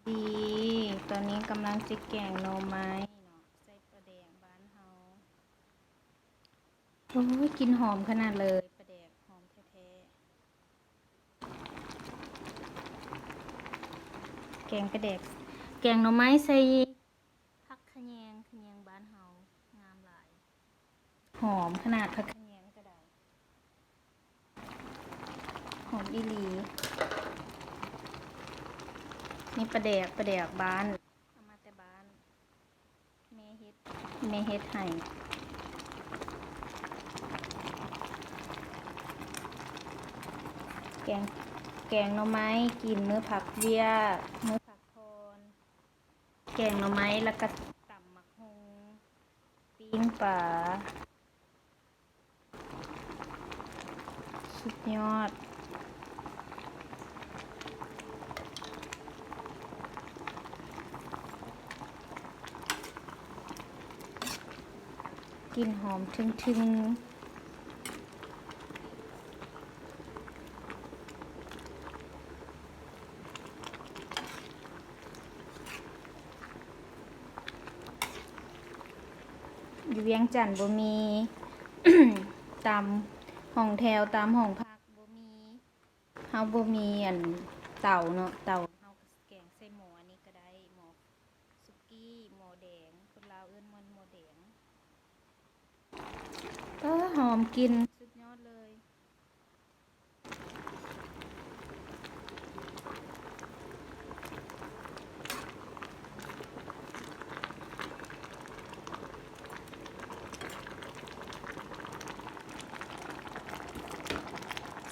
ດີ ຕອນນີ້ກຳລັງຈະແກງໜໍ່ໄມ້ເນາະ ໃສ່ປາແດກບ້ານເຮົາ. ໂອ້ຍ ກິ່ນຫອມຂະໜາດເລີຍ ປາແດກຫອມແທ້ໆ. ແກງປາແດກ ແກງໜໍ່ໄມ້ໃສ່ຜັກຂະແຍງ ຂະແຍງບ້ານເຮົາງາມຫຼາຍ. ຫອມຂະໜາດ ຜັກຂະແຍງກະໄດ້ ຫອມອີ່ຫຼີ. ນີ້ປາແດກ ປາແດກບ້ານ ເອົາມາແຕ່ບ້ານ ແມ່ເຮັດ ແມ່ເຮັດໃຫ້. ແກງ ແກງໜໍ່ໄມ້ກິນມື້ພັກວຽກ ມື້ພັກຜ່ອນ. ແກງໜໍ່ໄມ້ ແລ້ວກະຕຳໝາກຫຸ່ງ ປີ້ງປາ ສຸດຍອດ. ກິ່ນຫອມເຖິງໆ. ຢູ່ວຽງຈັນບໍ່ມີ ຕາມຫ້ອງແຖວ ຕາມຫ້ອງພັກບໍ່ມີ. ເຮົາບໍ່ມີອັນເຕົາເນາະ ເຕົາ ເຮົາກະແກງໃສ່ໝໍ້ອັນນີ້ກະໄດ້ ໝໍ້ສຸກີ້ ໝໍ້ແດງ ຄົນລາວເອີ້ນໝໍ້ ໝໍ້ແດງ. ເອີ ຫອມກິ່ນ ສຸດຍອດເລີຍ.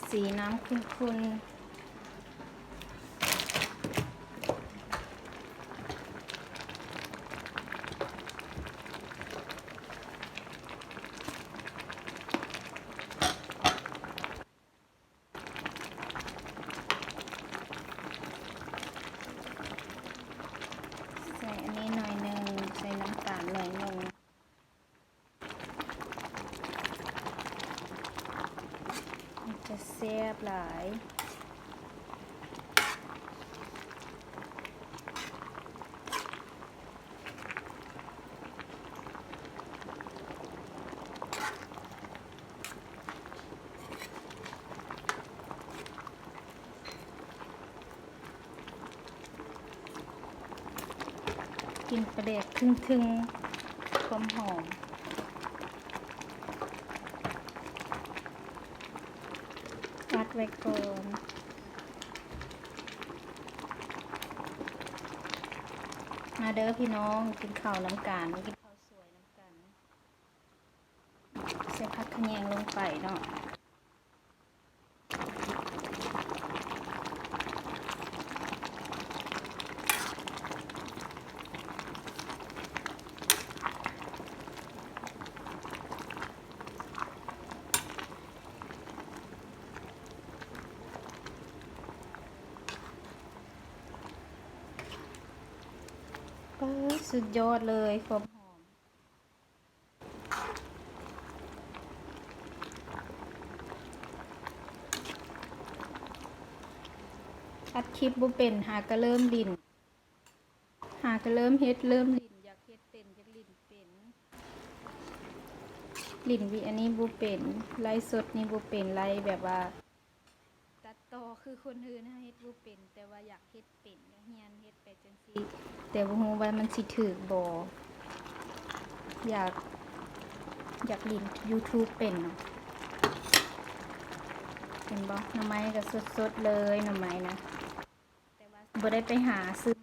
ສີນ້ຳຂຸ່ນໆ. ໃສ່ອັນນີ້ໜ້ອຍໜຶ່ງ ໃສ່ນ້ຳຕານໜ້ອຍໜຶ່ງ. ມັນຈະແຊບຫຼາຍ. ກິ່ນປາແດກເຖິງໆ ຄວາມຫອມ. ອັດໄວ້ກ່ອນ. ມາເດີພີ່ນ້ອງ ກິນເຂົ້ານຳກັນ ກິນເຂົ້າສວຍນຳກັນ. ໃສ່ຜັກຂະແຍງລົງໄປເນາະ. ປາດ ສຸດຍອດເລີຍ ຄວາມຫອມ. ອັດຄລິບບໍ່ເປັນ ຫາກະເລີ່ມຫຼິ້ນ ຫາກະເລີ່ມເຮັດ ເລີ່ມຫຼິ້ນ ຢາກເຮັດເປັນ ຢາກຫຼິ້ນເປັນ. ຫຼິ້ນວິ ອັນນີ້ບໍ່ເປັນ ໄລຟ໌ສົດນີ້ບໍ່ເປັນ ໄລຟ໌ແບບວ່າ ຕັດຕໍ່ຄືຄົນອື່ນ ເຮົາເຮັດບໍ່ເປັນ ແຕ່ວ່າຢາກເຮັດເປັນ ຢາກຮຽນເຮັດໄປຈັ່ງຊີ້ ແຕ່ບໍ່ຮູ້ວ່າມັນຊິຖືກບໍ່. ຢາກ ຢາກຫຼິ້ນຢູທູບເປັນເນາະ. ເຫັນບໍ່ ໜໍ່ໄມ້ກະສົດໆເລີຍ ໜໍ່ໄມ້ນະ ແຕ່ວ່າບໍ່ໄດ້ໄປຫາຊື້